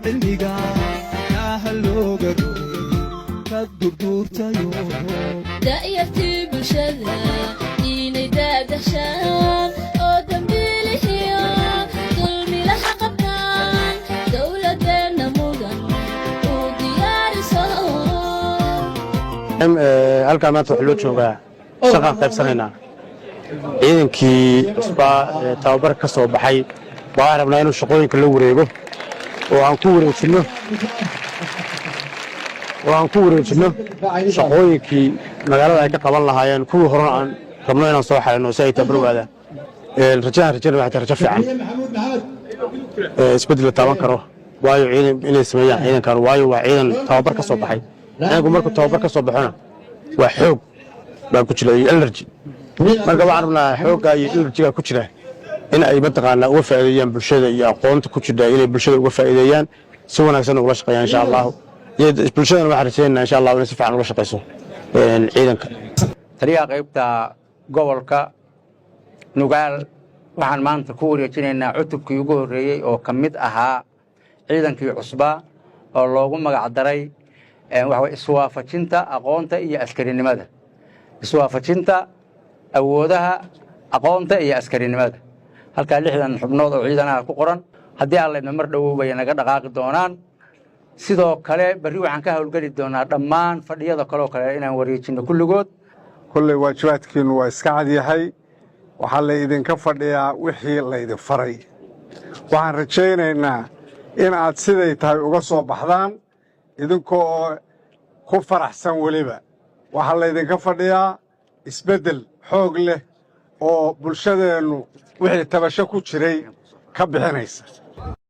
Cilmiga daaha looga rogay ka durduurtayo. Da'yartii bulshada inay daadashaan oo dambiilihiyo dulmilaha qabtaan, dowladeenna mudan uu diyaariso. Halkaa maanta waxaa loo joogaa shaqaan qaybsanaynaa. Ciidankii cusbaa ee tababarka ka soo baxay waxaan rabnaa inuu shaqooyinka la wareego oo aan ku wareejinno shaqooyinkii magaalada ay ka qaban lahaayeen, kuwii horena aan rabno inaan soo xalino si ay tababar ogaadaan. Rajahan rajana waxay tahay rajo fiican, isbeddel la taaban karo, waayo ciidan inay sameeyaan ciidankan, waayo waa ciidan tababar ka soo baxay. Ciidanku markuu tababar ka soo baxona waa xoog baa ku jira iyo energy. Marka waxaan rabnaa xooggaa iyo energy-ga ku jira in ay mataqaanaa uga faa'iideeyaan bulshada, iyo aqoonta ku jira inay bulshada uga faa'iideeyaan, si wanaagsan ugula shaqeeyaan, insha Allahu. Iyo bulshadana waxaan rajaynaynaa, insha Allahu, inay si fiican ula shaqeyso ciidanka. Taliyaha qaybta gobolka Nugaal, waxaan maanta ku wareejinaynaa cutubkii ugu horreeyey oo ka mid ahaa ciidankii cusbaa oo loogu magac daray waxa way iswaafajinta aqoonta iyo askarinimada, iswaafajinta awoodaha aqoonta iyo askarinimada. Halkaa 60 xubnood oo ciidanaha ku qoran, haddii Alla idma mar dhowow bay naga dhaqaaqi doonaan. Sidoo kale berri waxaan ka howlgeli doonaa dhammaan fadhiyada kaloo kale inaan wareejinno kulligood. Kolley waajibaadkiinnu waa iska cadyahay. Waxaa laydinka fadhiyaa wixii laydin faray. Waxaan rajaynaynaa in aad siday tahay uga soo baxdaan idinkoo ku faraxsan. Weliba waxaa laydinka fadhiyaa isbeddel xoog leh oo bulshadeennu wixii tabasho ku jiray ka bixinaysa.